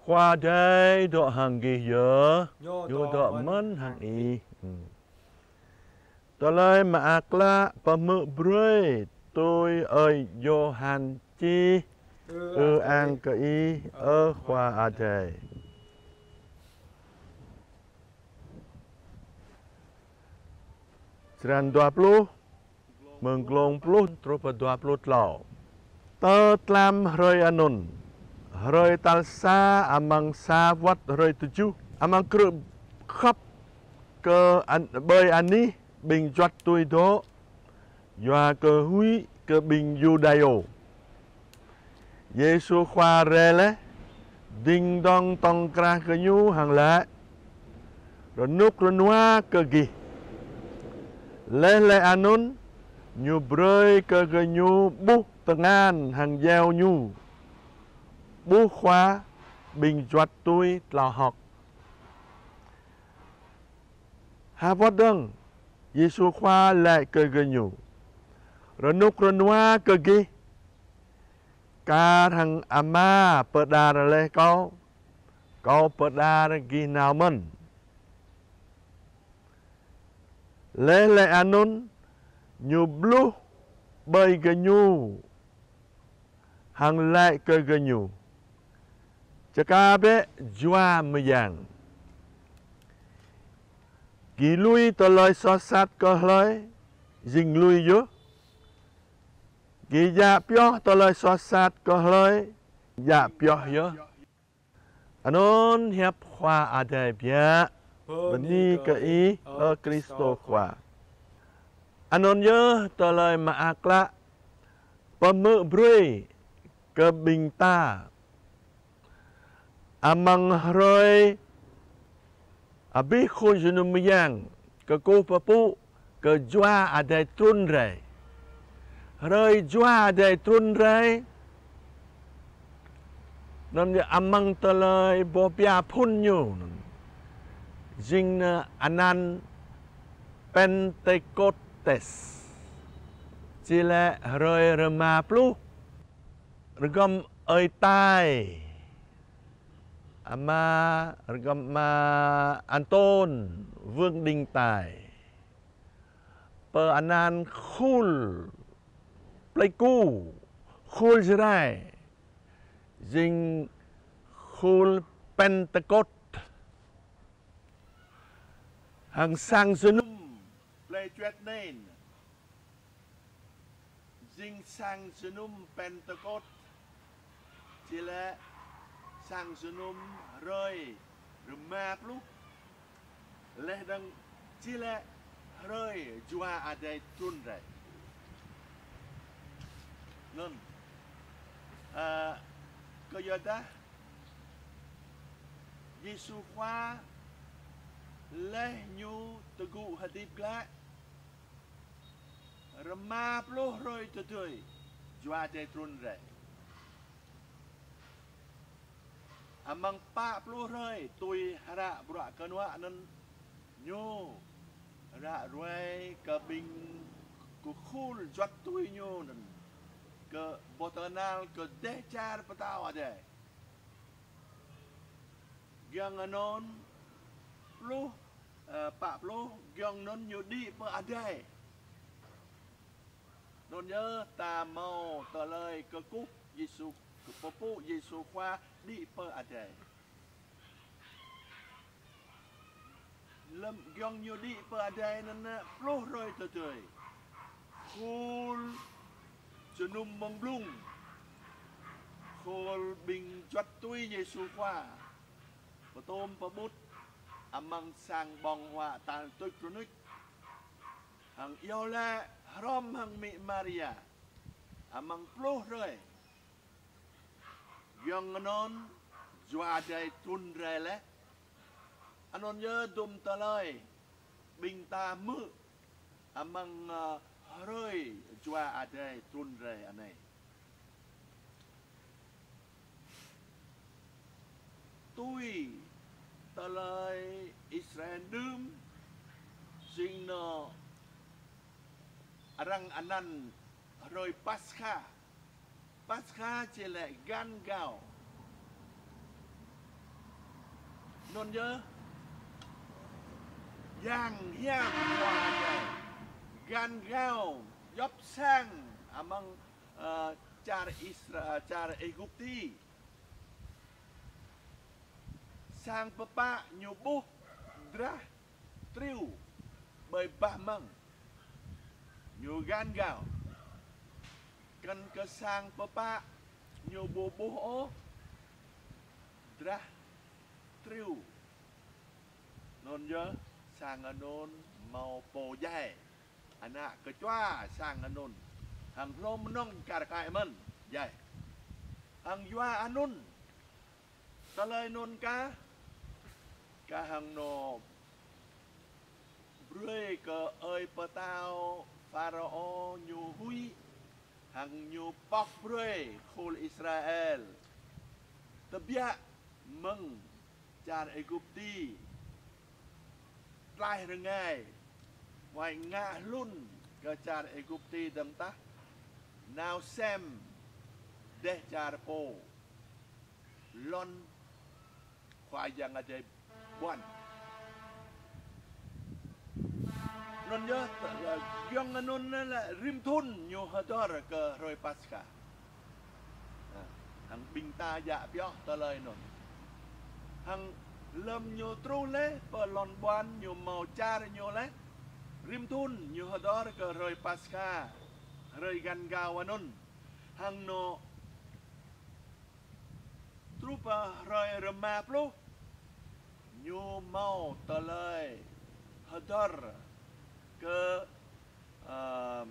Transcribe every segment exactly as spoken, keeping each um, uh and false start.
Khua Adai dŏ hăng gih yơh. Ñu dŏ mơ̆n hăng ih. Tơlơi mơak klă pơhmư̆ brơi tui ơi Yôhan čih. Ư-ang kơ Ih, ơ Khua Adai. Črăn dua pluh, mơ̆ng glông pluh truh pơ dua pluh klâo. Tơ tlam hrơi anŭn, hrơi tal sa amăng sa wơ̆t hrơi tơjuh, amăng krư̆ khŏp kơ an-, ƀơi anih ƀing juăt tui dŏ, yua kơ huĭ kơ ƀing Yuđa. Yêsu Khua rai laih, dĭng dŏng tŏng krah gơñu hăng laĭ: Rơnŭk rơnua kơ gih. Laih laĭ anŭn, Ñu brơi kơ gơñu ƀuh tơngan hăng djeo Ñu, ƀuh Khua, ƀing juăt tui tlao hơ̆k. Ha wơ̆t dơ̆ng, Yêsu Khua laĭ kơ gơñu: Rơnŭk rơnua kơ gih. Kar hăng Ama pơđar laih Kâo, Kâo pơđar gih nao mơ̆n. Laih laĭ anŭn, Ñu bluh ƀơi gơñu hăng laĭ kơ gơñu: Čơkă bĕ Jua Mơyang. Gih lui tơlơi soh sat kơ hlơi, jing lui yơh. Gih djă pioh tơlơi soh sat kơ hlơi, djă pioh yơh. Anŭn hiăp Khua Adai biă. Bơni kơ Ih, ơ Krist Khua. Anŭn yơh tơlơi mơak klă pơhmư̆ brơi kơ ƀing ta amăng hrơi abih khul jơnum mơyang, kơkuh pơpŭ kơ Jua Adai trŭn rai. Hrơi Jua Adai trŭn rai, anŭn yơh amăng tơlơi boh pia phŭn ñu, jing anăn Pentekôtes, či laĭ hrơi rơma pluh. Rơgŏm ơi tai Ama, rơgŏm Ama Antôn, Vương Đình Tài, pơanăn khul Pleiku, khul Jrai, jing khul Pentekôt. Hăng sang jơnum plei Čuet Nên, jing sang jơnum Pentekôt, či laĭ sang jơnum hrơi rơma pluh, laih dơ̆ng či laĭ hrơi Jua Adai trŭn rai. Anŭn, ơ, kơ yua dah Yêsu Khua laih Ñu tơgŭ hơdip glaĭ, rơma pluh hrơi tơdơi Jua Adai trŭn rai. Amăng pă pluh hrơi tui hră bruă kơnuă anŭn, Ñu ră ruai kơ ƀing kơ khul juăt tui Ñu anŭn, kơ boh tơhnal kơ dêh čar pơtao Adai. Giŏng anŭn pluh, ơ, pă pluh, giŏng anŭn Ñu đĭ pơ adai. Anŭn yơh ta hmâo tơlơi kơkuh Yêsu, kơ pơpŭ Yêsu Khua đĭ pơ adai. Lơ̆m giŏng Ñu đĭ pơ adai anŭn, ơ, pluh hrơi tơdơi, khul jơnum mơ̆ng blung, khul ƀing juăt tui Yêsu Khua, pơtŏm pơƀut amăng sang ƀơ̆ng huă tal tuč rơnuč, hăng iâu laĭ hrŏm hăng Mĭ Maria amăng pluh hrơi. Giŏng anŭn Jua Adai trŭn rai laih. Anŭn yơh dôm tơlơi ƀing ta hmư̆ amăng, ơ, hrơi Jua Adai trŭn rai anai. Tui tơlơi Israel đưm, jing anŏ arăng anăn hrơi Paskha. Paskha či laĭ găn gao. Anŭn yơh, yang hiam Khua Adai găn gao djŏp sang amăng, ơ, čar Isra-, čar Êgupti. Sang pơpă ñu ƀuh drah triu ƀơi bah amăng, ñu găn gao. Kăn kơ sang pơpă ñu ƀu ƀuh ôh drah triu. Anŭn yơh, sang anŭn hmâo pô djai, ană kơčua sang anŭn, hăng hlô mơnơ̆ng kar kaĭ mơ̆n djai. Hăng yua anŭn, tơlơi anŭn kah, kah hăng ñu brơi kơ ơi pơtao Pharaô ñu huĭ, hăng ñu pŏk brơi khul Israel tơbiă mơ̆ng čar Êgupti tlaih rơngai, wai ngă hlŭn kơ čar Êgupti dơ̆ng tah, nao sem dêh čar pô lŏn Khua Yang Adai ƀuăn. Anŭn yơh, tơ-, giŏng anŭn lĕ rĭm thŭn ñu hơdơr kơ hrơi Paskha. Hăng ƀing ta djă pioh tơlơi anŭn. Hăng lơ̆m ñu truh laih pơ lŏn ƀuăn, ñu hmâo čar ñu laih, rĭm thŭn ñu hơdơr kơ hrơi Paskha, hrơi găn gao anŭn. Hăng ñu truh pơ hrơi rơma pluh, ñu hmâo tơlơi hơdơr kơ, ơ,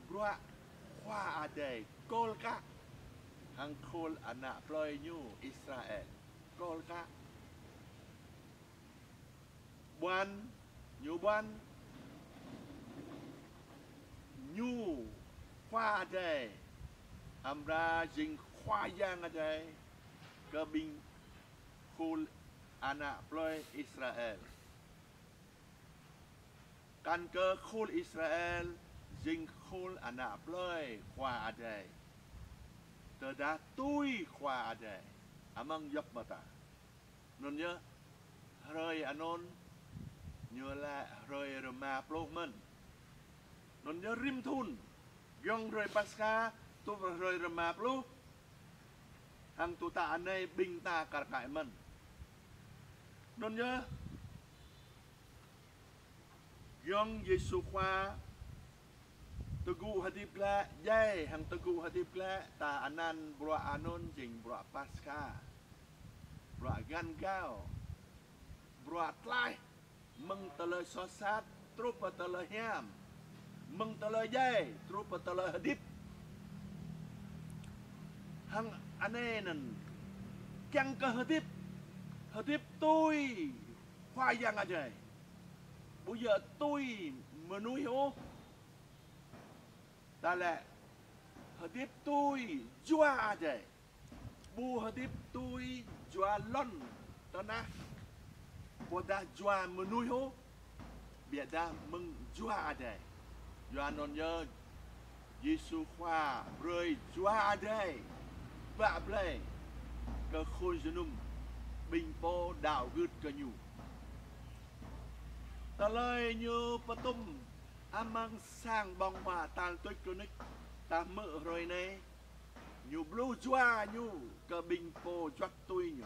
bruă Khua Adai kôl kă hăng khul ană plơi ñu Israel kôl kă. Ƀuăn, ñu ƀuăn, ñu Khua Adai, amra jing Khua Yang Adai kơ ƀing khul ană plơi Israel. Kăn kơ khul Israel jing khul ană plơi Khua Adai, tơdah tui Khua Adai amăng djŏp mơta. Anŭn yơh, hrơi anŭn ñu lĕ hrơi rơma pluh mơ̆n. Anŭn yơh rĭm thŭn, giŏng hrơi Paskha truh hrơi rơma pluh, hăng tŭ tă anai ƀing ta kar kaĭ mơ̆n. Anŭn yơh, giŏng Yêsu Khua tơgŭ hơdip glaĭ, djai hăng tơgŭ hơdip glaĭ, ta anăn bruă anŭn jing bruă Paskha, bruă găn gao, bruă tlaih, mơ̆ng tơlơi soh sat truh pơ tơlơi hiam, mơ̆ng tơlơi djai truh pơ tơlơi hơdip. Hăng anai anŭn, kiăng kơ hơdip, hơdip tui Khua Yang Adai, ƀu djơ̆ tui mơnuih ôh. Ta lĕ hơdip tui Jua Adai, ƀu hơdip tui jua lŏn tơnah, ƀôdah jua mơnuih ôh, biă dah mơ̆ng Jua Adai. Yua anŭn yơh, Yêsu Khua brơi Jua Adai bă blai kơ khul jơnum ƀing pô đaŏ gưt kơ ñu. Tơlơi ñu pơtum amăng sang ƀơ̆ng huă tal tuč kơnik ta hmư̆ hrơi anai, ñu bluh Jua ñu kơ ƀing pô juăt tui ñu.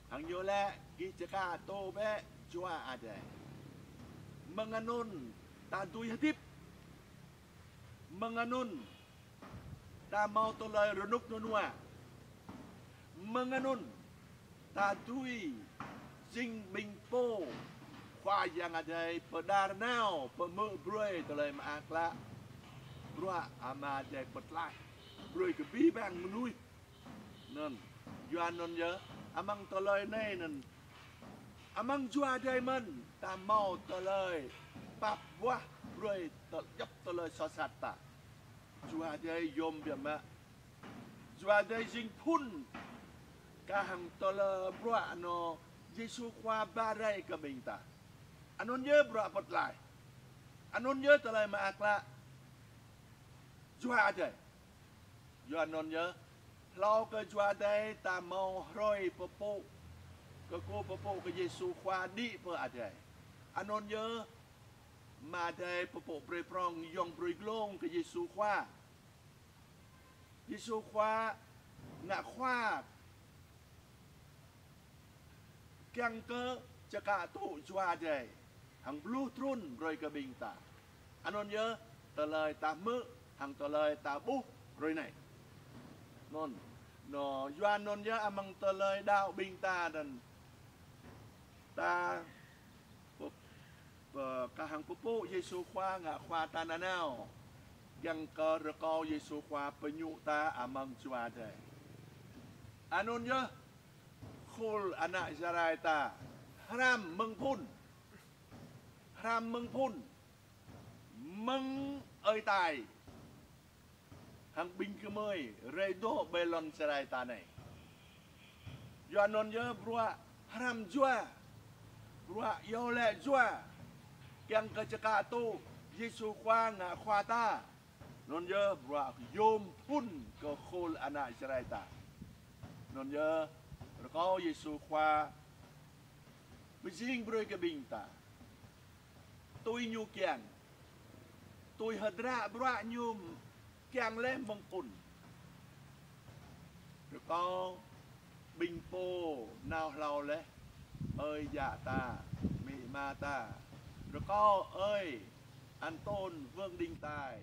Hăng ñu lĕ gih čơkă tŭ bĕ Jua Adai. Mơ̆ng anŭn ta dưi hơdip. Mơ̆ng anŭn ta hmâo tơlơi rơnŭk rơnua. Mơ̆ng anŭn ta dưi jing ƀing pô Khua Yang Adai pơđar nao pơhmư̆ brơi tơlơi mơak klă bruă Ama Adai pơtlaih brơi kơ abih bang mơnuih. Anŭn, yua anŭn yơh, amăng tơlơi anai anŭn, amăng Jua Adai mơ̆n ta hmâo tơlơi pap wah brơi tơ-, djŏp tơlơi soh sat ta. Jua Adai yôm biă mă. Jua Adai jing phŭn kah hăng tơlơi bruă anŭn Yêsu Khua ba rai kơ ƀing ta. Anŭn yơh bruă pơtlaih. Anŭn yơh tơlơi mơak klă Jua Adai. Yua anŭn yơh, Hlâo kơ Jua Adai ta hmâo hrơi pơpŭ, kơkuh pơpŭ kơ Yêsu Khua đĭ pơ adai. Anŭn yơh, Ama Adai pơpŭ brơi prong yŏng brơi glông kơ Yêsu Khua. Yêsu Khua ngă Khua kiăng kơ čơkă tŭ Jua Adai hăng bluh trŭn brơi kơ ƀing ta. Anŭn yơh tơlơi ta hmư̆ hăng tơlơi ta ƀuh hrơi anai. Anŭn, anŏ, yua anŭn yơh amăng tơlơi đaŏ ƀing ta anŭn, ta pơ-, pơ-, kah hăng pơpŭ Yêsu Khua ngă Khua ta nanao, kiăng kơ rơkâo Yêsu Khua pơñŭ ta amăng Jua Adai. Anŭn yơh khul ană Jarai ta hrăm mơ̆ng phŭn, hrăm mơ̆ng phŭn, mơ̆ng ơi adai hăng ƀing gơmơi rai dŏ ƀơi lŏn Jarai ta anai. Yua anŭn yơh bruă hrăm jua, bruă iâu laĭ jua, kiăng kơ čơkă tŭ Yêsu Khua ngă Khua ta. Anŭn yơh bruă yôm phŭn kơ khul ană Jarai ta. Anŭn yơh rơkâo Yêsu Khua pơjing brơi kơ ƀing ta tui Ñu kiăng, tui hơdră bruă Ñu kiăng laih mơ̆ng phŭn. Rơkâo ƀing pô nao hlâo laih, ơi yă ta, amĭ ama ta. Rơkâo ơi Anton Vương Đình Tài,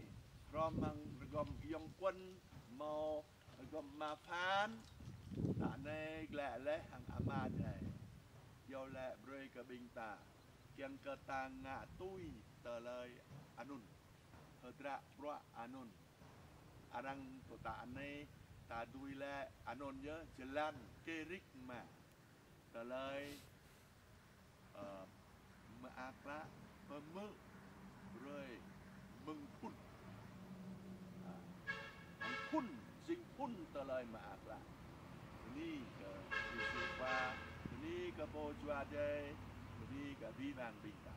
hrŏm hăng rơgŏm yŏng Quân, hmâo rơgŏm ama Phan, ta anai glaĭ laih hăng Ama Adai iâu laĭ brơi kơ ƀing ta, kiăng kơ ta ngă tui tơlơi anŭn, hơdră bruă anŭn. Arăng tơtă anai ta dưi laĭ anŭn yơh jơlan kơrik mă. Tơlơi, ơ, mơak klă pơhmư̆ brơi mơ̆ng phŭn. Ơ, mơ̆ng phŭn, jing phŭn tơlơi mơak klă. Bơni kơ Yêsu Khua, bơni kơ Pô Jua Adai, bơni kơ abih bang ƀing ta.